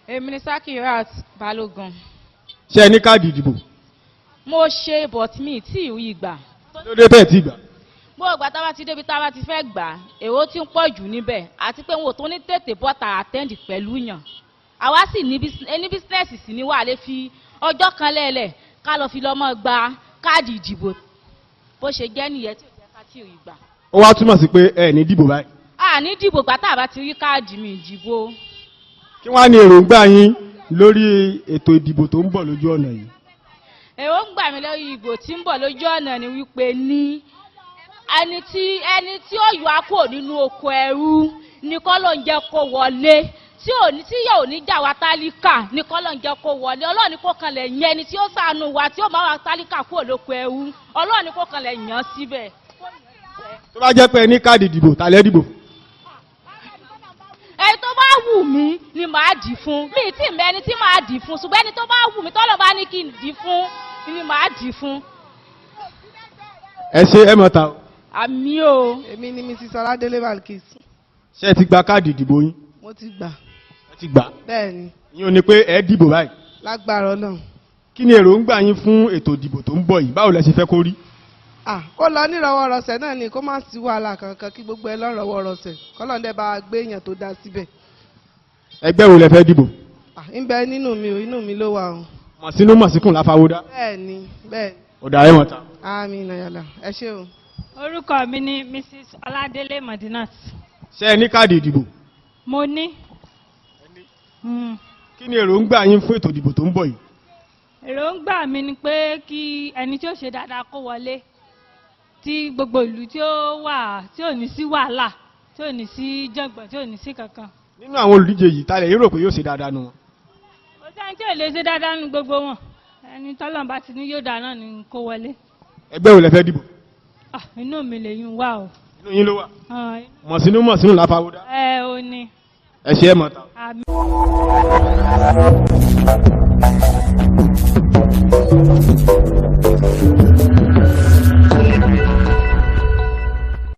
Èmi ni Sakirat Balógun. Ṣé ẹ ní káàdì ìdìbò? Mo ṣe, but mi tí ì rí gbà. Kí ló dé tẹ̀ tí gbà? Gbogbo ìgbà tá a bá ti débi tá a bá ti fẹ́ gbà á, èrò tí ń pọ̀ jù níbẹ̀, àti pé wọn ò tó ní tètè bọ́ta attend pẹ̀lú yàn. Àwa sì ní ẹni business sì ní wà lè fi ọjọ́ kan lẹ́lẹ̀ ká lọ fi lọ́mọ gba káàdì ìdìbò. Bó ṣe jẹ́ nìyẹn tí ò jẹ́ ká tí ì rí gbà. Ó wá túmọ̀ sí pé ẹ ní dìbò báyìí? A ní dìbò gbà tá a bá ti rí káàdì mi ìdìbò. Kí wọ́n á ní èròǹgbà yín lórí ètò ìdìbò tó ń bọ̀ lójú ọ̀nà yìí? Èròǹgbà mi lórí ìbò tí ń bọ̀ lójú ọ̀nà ni wípé ní ẹni tí ó yọ akó nínú oko ẹrú ní kọ́ ló ń jẹ́ kó wọlé, tí ò ní tí yóò ní jà wá tálíkà ní kọ́ ló ń jẹ́ kó wọlé. Ọlọ́run ní kó kanlẹ̀ yẹn ẹni tí ó ṣàánú wa, tí ó máa wá tálíkà kúrò lóko ẹrú, Ọlọ́run ní kó kanlẹ̀ yàn síbẹ̀. Tó bá jẹ́ pé ẹ ní káàdì ìdìbò, ta lẹ́ dìbò fún? Ẹni tó bá wù mí ni màá dì fún. Mi tí mọ ẹni tí màá dì fún, ṣùgbọ́n ẹni tó bá wù mí, tọ́lọ́ bá ní kí n dì fún ni màá dì fún. Ẹ ṣe, ẹ mọ̀ ta o. Àmín o. Èmi ni Mrs Ọládélé Balkis. Ṣé ẹ ti gba káàdì ìdìbò yín? Mo ti gbà. Ẹ ti gbà? Bẹ́ẹ̀ ni. Ìyẹn ò ní pé ẹ dìbò báyìí? Lágbára Ọlọ́run. Kí ni èròǹgbà yín fún ètò ìdìbò tó ń bọ̀ yìí? Báwo lẹ ṣe fẹ́ kó rí? Ah, kó lọ nírọwọ́rọsẹ̀ náà ni, kó má sí wàhálà kankan, kí gbogbo ẹ lọ́rọ̀wọ́rọsẹ̀, kọ́lọ́n dẹ́ bá gbé èèyàn tó dá síbẹ̀. Ẹgbẹ́ wo lẹ fẹ́ dìbò? Ah, ń bẹ nínú mi o, inú mi ló wà o. Mọ̀sínú mọ̀síkùn láfáwọ́dá. Bẹ́ẹ̀ ni, bẹ́ẹ̀ ni. Ọ̀dà, ẹ̀ mọ̀ta. Àmín nàyàlà, ẹ ṣé o. Orúkọ mi ni Mrs Ọládélé Madinat. Ṣé ẹ ní káàdì ìdìbò? Mo ní. Kí ni èròǹgbà yín fún ètò ìdìbò tó ń bọ̀ yìí? Èròǹgbà mi ni pé kí ẹni tí ó ṣe dáadáa kó wọlé, tí gbogbo ìlú tí ó wà tí ò ní sí wàhálà, tí ò ní sí jọ̀gbọ̀n, tí ò ní sí kankan. Nínú àwọn olùdíje yìí, ta lẹ yóò rò pé yóò ṣe dáadáa nù wọn? Kò sẹ́ni tí ò lè ṣe dáadáa nu gbogbo wọn. Ẹni tọ́lọ́run bá ti ní yóò dáa náà ni kó wọlé. Ẹgbẹ́ wo lẹ fẹ́ dìbò? Ah, inú mi lèyún wà o. Inú yín ló wà? Ah. Mọ̀sínú mọ̀sínú láfáwọ́dá. Ẹ ò ní. Ẹ ṣe, ẹ mọ̀ta. Àmín.